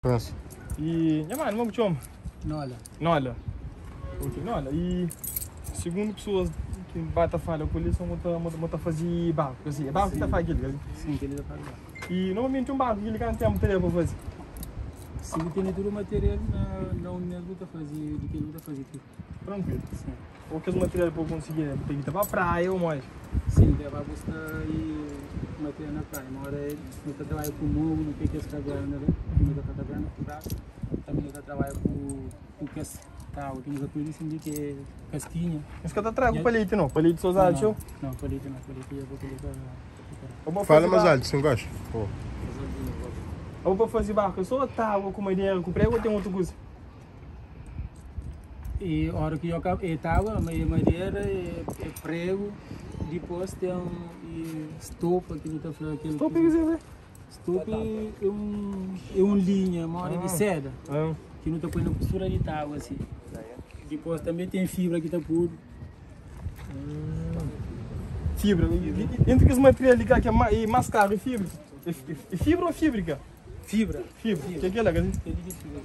Pensa. E nha mano, como chama? Nola. Nola. Ok, Nola. E segundo pessoas que bata fala com eles, são muita fazer barco, assim. É barco que tá fazendo aquilo, Sim, que ele tá fazendo. E normalmente um barco que ele tem tempo para fazer. Se tem todo o material, na, na um mês tá fazer, de que ele tá fazer tudo. Tranquilo. Sim. Ou que os materiais para conseguir, tem que ir para a praia ou mais. Sim, deve buscar e material na praia. Uma hora ele não tá trabalhando com morro, não tem que esse caverna, né? Não tá caverna, com braço. Também não tá trabalhando com com que tá, o que nos apoia assim de que é casquinha. Mas que eu trago palito não, palito só usado, Não, não, palito não, palito eu vou colocar. Fala mais alto, se não gosta. Pô. Eu vou fazer barco, só tábua com madeira, com prego ou tem outra coisa? E a hora que eu acabo, é tábua, é madeira, é, é prego, depois tem um, e estopa que não tá falando aquele. Estou a dizer, Estopa é um, é um linha, uma hora de seda, Ah. que não tá põe na costura de tábua assim. Depois também tem fibra que tá puro. Fibra. Entre aqueles materiais ali que é mais caro, é fibra. É fibra ou fíbrica? Fibra. Fibra. O que é que é lá? Tem de fibra.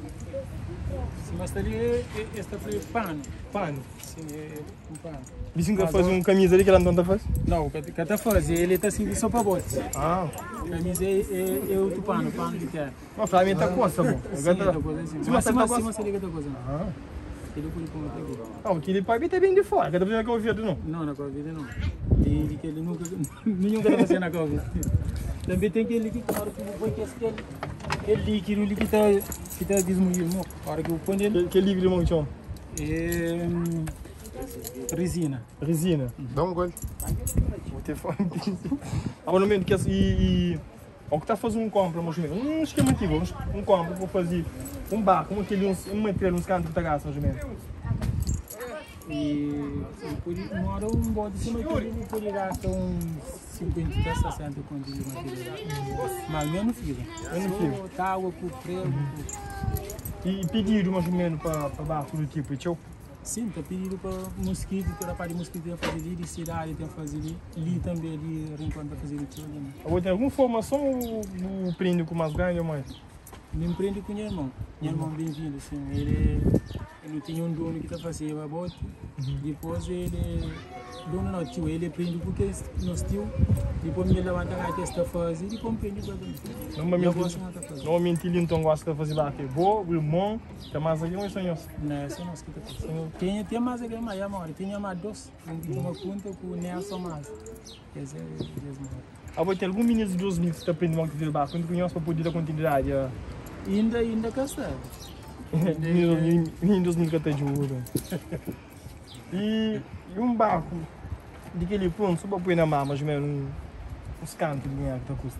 Sim, mas ali é, é, esta foi pano. Pano. Sim, é um pano. Dizem que faz um camisa ali que ela não tá faz? Não, o que que tá fazendo, ele tá servindo só para bote. Ah. Camisa é, é, é outro pano, pano de terra. Mas Flávio tá coça, bom. Sim, é coisa assim. Sim, Mas mas tá mas coça. mas liga da coisa. Ah. Ele põe como tá aqui. Não, aquele pai tá bem de fora, cada vez que eu ouvi não. Não, na Covid não. De, de que ele nunca, nenhum cara tá na Covid. Também tem aquele que na hora que eu põe que esse aquele aquele líquido ali que tá que tá desmoído, não. A hora que eu ponho ele Que líquido, irmão, que chama? é resina. Resina. Dá um gole. Vou ter fome. Agora, no momento que esse- e, e o que está a fazer um compra, mais ou menos, um esquema antigo, um compra, vou fazer um barco, um aquele, um, um material, uns cantos que tá gasta, mais ou menos. E, e por uma hora um bote de cima que ele pode gastar uns 50 até 60 conto de material. Mas menos fibra. Menos fibra. Só Tábua com prego. Com... E pedido mais ou menos para barco do tipo, e tchau. Sim, tá pedindo para mosquito, toda a parte de mosquito tem a fazer ali, de cidade tem a fazer ali, ali também, ali, Rincon tá fazendo tudo ali. né? Agora tem alguma formação ou o prende com mais grande ou mais? Me empreende com meu irmão, meu irmão bem-vindo, assim, ele, ele tinha um dono que tá fazendo a bote, depois ele, dono não, tio, ele aprende porque nosso tio, depois me levanta lá que está fazendo, e depois aprende com ele. Normalmente, Eu gosto muito de fazer. normalmente ele então gosta de fazer barco. É Boa, o irmão, tem mais alguém ou são os? Não, esse é nosso que tá fazendo. Tem, tem mais alguém, mas é maior, tem mais dois, um que toma conta com o Nelson mais. Esse é o maior. Agora tem algum menino de 2000 que está aprendendo a fazer barco, quando conhece para poder dar continuidade. ah. Ainda, ainda cansado. Menino de 2000 que até ajuda. E, e um barco de aquele pronto, só para pôr na mar, mais ou menos, um, uns cantos de dinheiro que tá custa.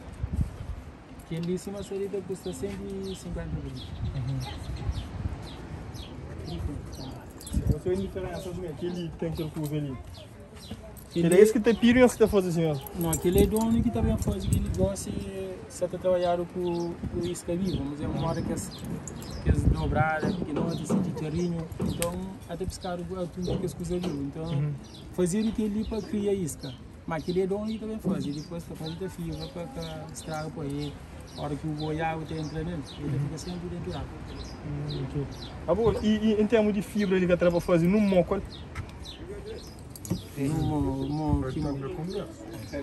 Que ali em cima salida custa 150 mil. Você vê a diferença, mais ou menos, aquele que tem aquele curso ali. Ele é esse que tem piro e esse que tá fazendo assim mesmo. Não, aquele é dono que também faz que ele gosta e só está trabalhando com com isca viva, mas é uma hora que as que as dobradas, que não assim de carinho, então até pescar o atum que as coisas vivo. Então fazer o que ele para criar isca. Mas aquele é dono que também faz, e depois para fazer a fibra para que estraga por aí. A hora que o boiágua te entra nele, ele fica sempre dentro da água. Ok. Agora, e, e em termos de fibra ele que para fazer num moco, No, no, que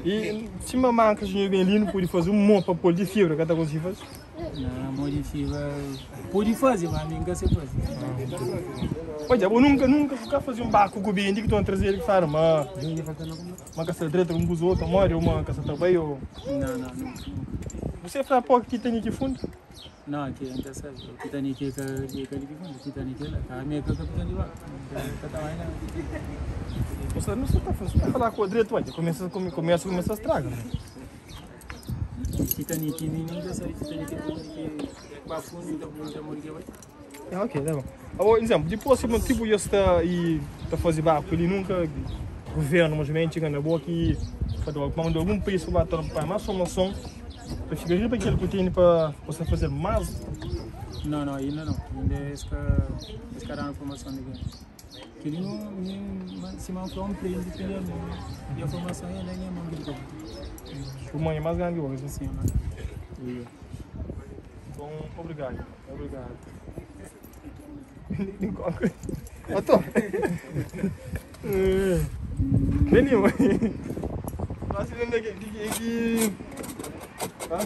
e se uma marca de bem ali, não pode fazer um moco para pôr de fibra, que tá conseguindo fazer? Não, modifica. Pode fazer, mas nunca se faz. Olha, eu nunca, nunca ficar fazer um barco com o bem que estão a trazer que faz uma uma caça direita, um buzo outro, uma uma caça também ou Não, não, não. você fala pô que tem aqui fundo? Não, aqui ainda sabe. O Titanic é que é que fundo, o Titanic é lá. A minha que é capitão de barco. Tá lá ainda. Você não está tá falar com o direito, olha, começa começa começa a estragar. Né? Titanic nunca sabe Titanic é que para fundo, então muita morte vai. Ah, ok, tá bom. Agora, exemplo, depois tipo, tipo eu está e está fazer barco, ele nunca governo, mas menos chega na boa que para mandar algum preço para para mais formação para ficar rico aquele que tem para você fazer mais Não, não, ainda não. Ainda é esse esse cara na formação de quem. Que ele não, nem se não for um prende, ele é E a formação é nem é mão que ele o mãe é mais grande que você. Sim, mano. Então, obrigado. Obrigado. Oto. Veni, mãe. Quase vendo aqui, aqui, aqui. Hã?